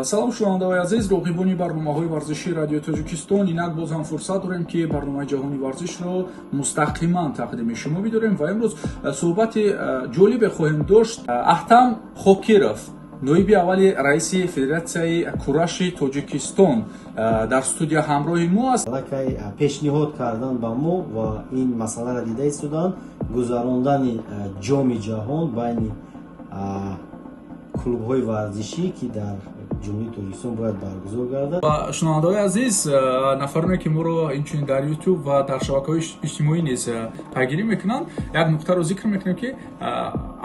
Салом, шунавандаҳои азиз, роғибони барномаҳои варзишии Радиои Тоҷикистон. Инак боз ҳам фурсат дорем, ки барномаи «Ҷаҳони варзишро» мустақиман тақдими шумо бидорем ва имрӯз суҳбати ҷолибе хоҳем дошт. Аҳтам Хокиров, ноиби аввали раиси Федератсияи кураши Тоҷикистон, дар студия ҳамроҳи мо аст. Аллакай пешниҳод кардан ба мо ва ин масъаларо дида истоданд, гузарондани Ҷоми ҷаҳон байни клубҳои варзишӣ, ки дар Ҷумҳурии Тоҷикистон бояд баргузор гардад. Ва, шунавандаҳои азиз, нафароне, ки моро инчунин дар Ютуб ва дар шабакаҳои иҷтимоӣ низ пайгирӣ мекунанд, як нуктаро зикр мекунем, ки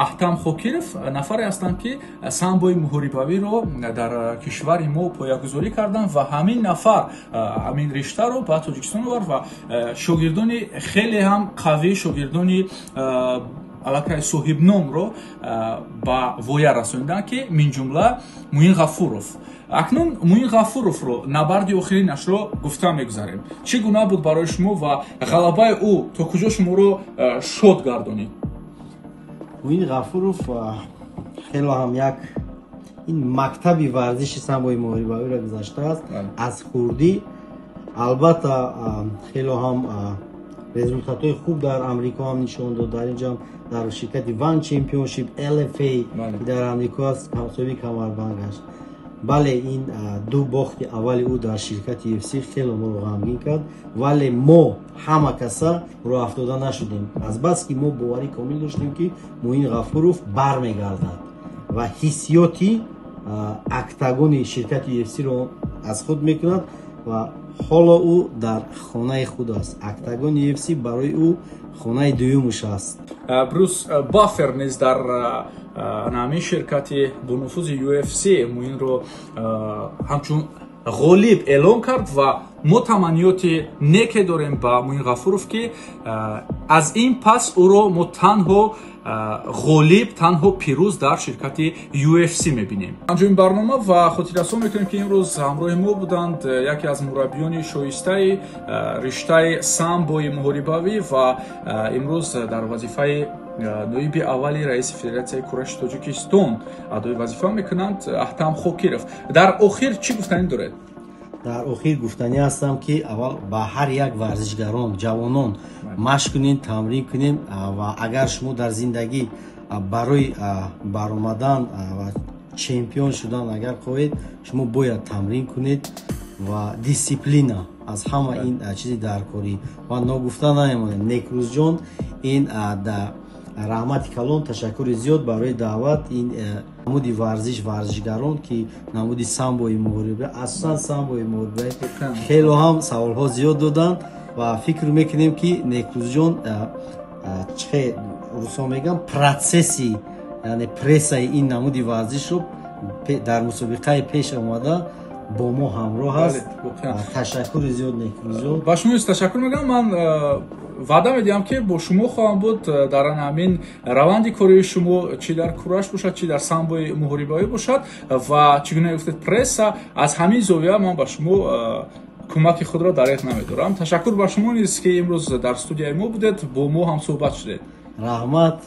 Аҳтам Хокиров нафаре ҳастанд, ки самбои муҳорибавиро дар кишвари мо поягузорӣ карданд ва ҳамин нафар ҳамин риштаро ба Тоҷикистон овард ва шогирдони хеле ҳам қавӣ, шогирдони аллакай соҳибномро ба воя расониданд, ки минҷумла Муин Ғафуров. Акнун Муин Ғафуровро, набарди охиринашро гуфта мегузарем. Чӣ гуна буд барои шумо ва ғалабаи ӯ то куҷо шуморо шод гардонид? Муин Ғафуров хело ҳам як ин мактаби варзиши самбои муҳорибавиро гузаштааст аз хурдӣ. Албатта, хело ҳам результатҳои хуб дар Амрико ҳам нишон дод, дар инҷа дар ширкати One Championship, LFA, ки дар Амрико аст, соҳиби камарбанд гашт. Бале, ин ду бохти аввали ӯ дар ширкати UFC хело моро ғамгин кард, вале мо ҳама каса роҳафтода нашудем, азбаски мо боварӣ комил доштем, ки Муин Ғафуров бармегардад ва ҳиссиёти октагони ширкати UFC-ро аз худ мекунад. Ва ҳоло ӯ дар хонаи худ аст, октагони UFC барои ӯ хонаи дуюмуш аст. Брюс Баффер низ дар ҳамин ширкати бонуфузи UFC Муинро ҳамчун ғолиб эълон кард ва мо таманниёти неке дорем ба Муин Ғафуров, ки аз ин пас ӯро мо танҳо ғолиб, танҳо пирӯз дар ширкати UFC мебинем. Анҷоми барнома ва хотиррасон мекунем, ки имрӯз ҳамроҳи мо буданд яке аз мураббиёни шоистаи риштаи самбои муҳорибавӣ ва имрӯз дар вазифаи ноиби аввали раиси Федератсияи кураши Тоҷикистон адои вазифа мекунанд, Аҳтам Хокиров. Дар охир чӣ гуфтанӣ доред? Дар охир гуфтанӣ ҳастам, ки аввал ба ҳар як варзишгарон, ҷавонон: машқ кунем, тамрин кунем. Ва агар шумо дар зиндагӣ барои баромадан ва чемпион шудан агар хоҳед, шумо бояд тамрин кунед ва дисциплина аз ҳама ин чизи даркорӣ. Ва ногуфта намемонем, Некрӯзҷон, ин раҳмати калон, ташаккури зиёд барои даъват. Ин намуди варзиш, варзишгарон, ки намуди самбои муҳориба, асосан самбои муҳориба, хело ҳам саволҳо зиёд доданд ва фикр мекунем, ки Некрӯзҷон, чихе русо мегӯям, процесси, яъне прессаи ин намуди варзишро дар мусобиқаи пеш омада бо мо ҳамроҳ аст. Ташаккури зиёд, Некрӯзҷон. Ба шумо низ ташаккур мегӯям. Ман ваъда медиҳам, ки бо шумо хоҳам буд дар ҳамин раванди кории шумо, чӣ дар кураш бошад, чӣ дар самбои муҳорибавӣ бошад. Ва чӣ гуна гуфтед, пресса, аз ҳамин зовия ман ба шумо кӯмаки худро дареғ намедорам. Ташаккур ба шумо низ, ки имрӯз дар студияи мо будед, бо мо ҳам суҳбат шудед. Раҳмат.